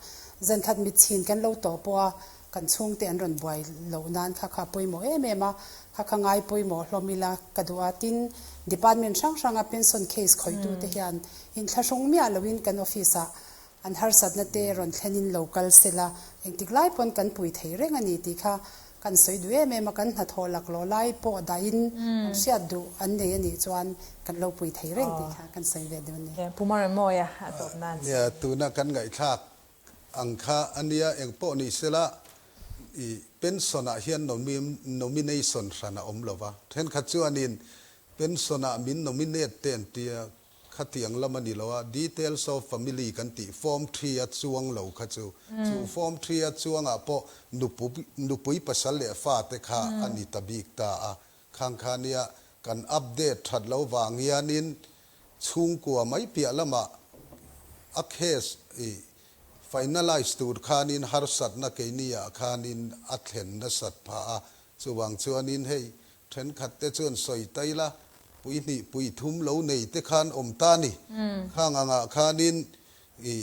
zankhat mitchhin kan lo tawh pawh a Kan chhungte an rawn buai loh nan kha kha pawimawh em em a, kha kha ngai pawimawh hlawm ila ka duh a, tin department hrang hranga pension case khawihtute hian inthlahrung miah loin kan office ah an harsatna te rawn thlenin lo kal sela engtik lai pawn kan pui thei reng a ni tih kha kan sawi duh em em a, kan hnathawh laklawh lai pawh dahin an hriat duh an nei a nih chuan kan lo pui thei reng tih kha kan sawi ve duh a ni. Pu Maremawia a tawp nan. Nia, tuna kan ngaihthlak Ang kha a nia, eng pawh ni sela i pension ah hian nomination hran a awm lo va, thenkhat chuanin pension ah min nominate te an tia, khatiang lam a ni lo a, details of family kan tih form thi a chuang lo kha chu, chu form thi a chuangah pawh nupui pasal leh fate kha a ni ta bik ta a, khang kha nia kan update that lo vang hianin Chhungkua mai piah lamah a case i finalize tur khanin harsatna keini ah khanin a thlen nasat phah a, chuvang chuanin hei thenkhat te chuan sawi ta ila pui hnih pui thum lo nei te khan awm ta ni, khang angah khanin i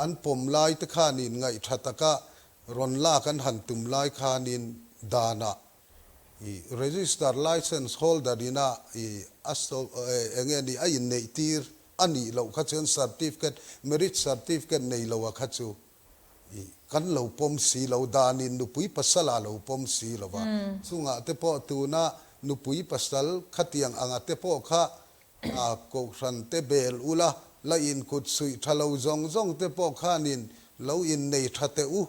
an pawm lai te khanin ngaih tha taka rawn lak an han tum lai khanin danah I register license holder ina i a enge ni a inneih tir a nih loh kha chuan certificate marriage certificate nei lo a kha chu i kan lo pawm si lo danin nupui pasal a lo pawm si lo va chungah te pawh tuna nupui pasal khatiang anga te pawh kha A kohhran te bel ula, la inkut suih tha lo zawng zawng te pawh khanin lo innei tha teh u.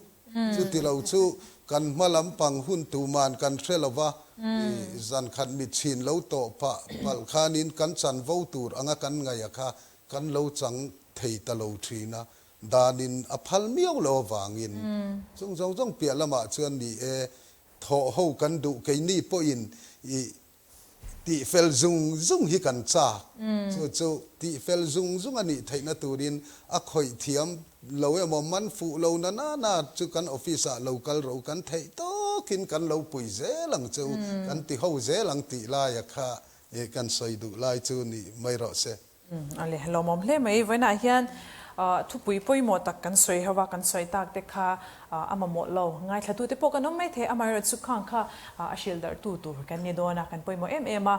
Chuti lo chu kan hma lampang hun tuman kan hre lo va, i zankhat mitchhin lo tawh pah palh khanin kan chanvo tur anga kan ngaih a kha kan lo chang. thei ta lo thin a, danin a phal miau lo avangin chung zawng zawng piah lamah chuan ni e, thawh ho kan duh keini pawhin i Tihfel zung zung hi kan chak. Chu chu tihfel zung zung a nih theihna turin a khawih thiam lo emaw man fuh lo na na na chu kan office ah lo kal ro kan theih tawkin kan lo pui zel ang che u, kan ti ho zel ang tih laia kha kan sawi duh lai chu ni mai rawh se. A le lawmawm hle mai. Vawiinah hian thupui pawimawh tak kan sawi ho a, kan sawi tak te kha a mamawh lo. Ngaithlatute pawh kan awm mai thei, amaherawhchu khang kha a hrilh darh tu tur kan ni dawn a, kan pawimawh em em a.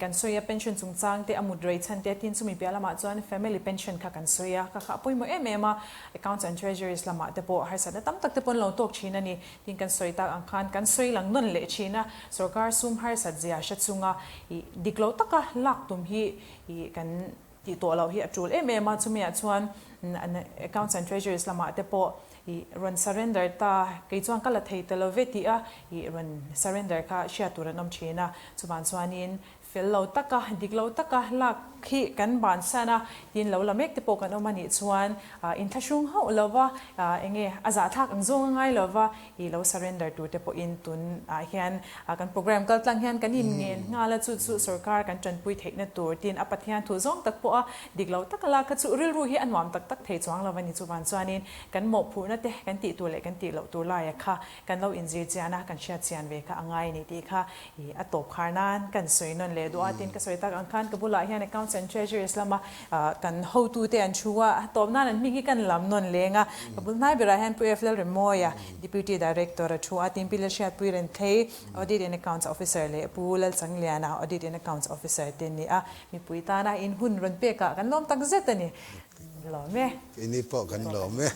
Kan sawi a, pension chungchang te, a mut rei chhan te, tin chumi piah lamah chuan family pension kha kan sawi a, kha kha a pawimawh em em a. Accounts and Treasuries lamah te pawh harsatna tam tak te pawh an lo tawk thin a ni. Tin kan sawi tak ang khan kan sawi lang nawn leh thin a, sorkar sum harsat zia hre chunga dik lo taka lak tum hi I kan tih tawh loh hi a tul em em a, chumiah chuan Accounts and Treasuries lamah te pawh i rawn surrender ta, kei chuan ka la thei ta lo ve tih a i rawn surrender kha hriat tur an awm thin a, chuvang chuanin fel lo taka, dik lo taka lak hi kan bansan a, tin lo la mek te pawh kan awm a nih chuan inthlahrung hauh lo va, enge a zahthlak ang zawng a ngai lo va, I lo surrender tur te pawhin tun ah hian kan program kal tlang hian kan in ngen nghal a, chu chu sorkar kan tanpui theihna tur tin a Pathian thu zawng tak pawh a dik lo tak a lak kha chu rilru hi a nuam tak tak thei chuang lo a ni. Chuvan chuanin kan mawhphurhna te kan tih tur leh kan tih loh tur laia kha kan lo inzir chian a, kan hriat chian ve kha a ngai a ni tih kha i a tawp khar nan kan sawi nawn leh duh a, tin ka sawi tak ang khan ka bulah hian Accounts and Treasuries lama kan hotute an thu a, a tawp nan an hming hi kan lam nawn leng a, ka bul hnai berah hian Pu F Lalremawia, Deputy Director a thu a, tin Pi Lalhriatpui Renthei, Audit and Accounts Officer leh Pu Lalchangliana, Audit and Accounts Officer te ni a, mipui tana in hun rawn pekah kan lawm tak zet a ni. Lawm e. Keini pawh kan lawm e.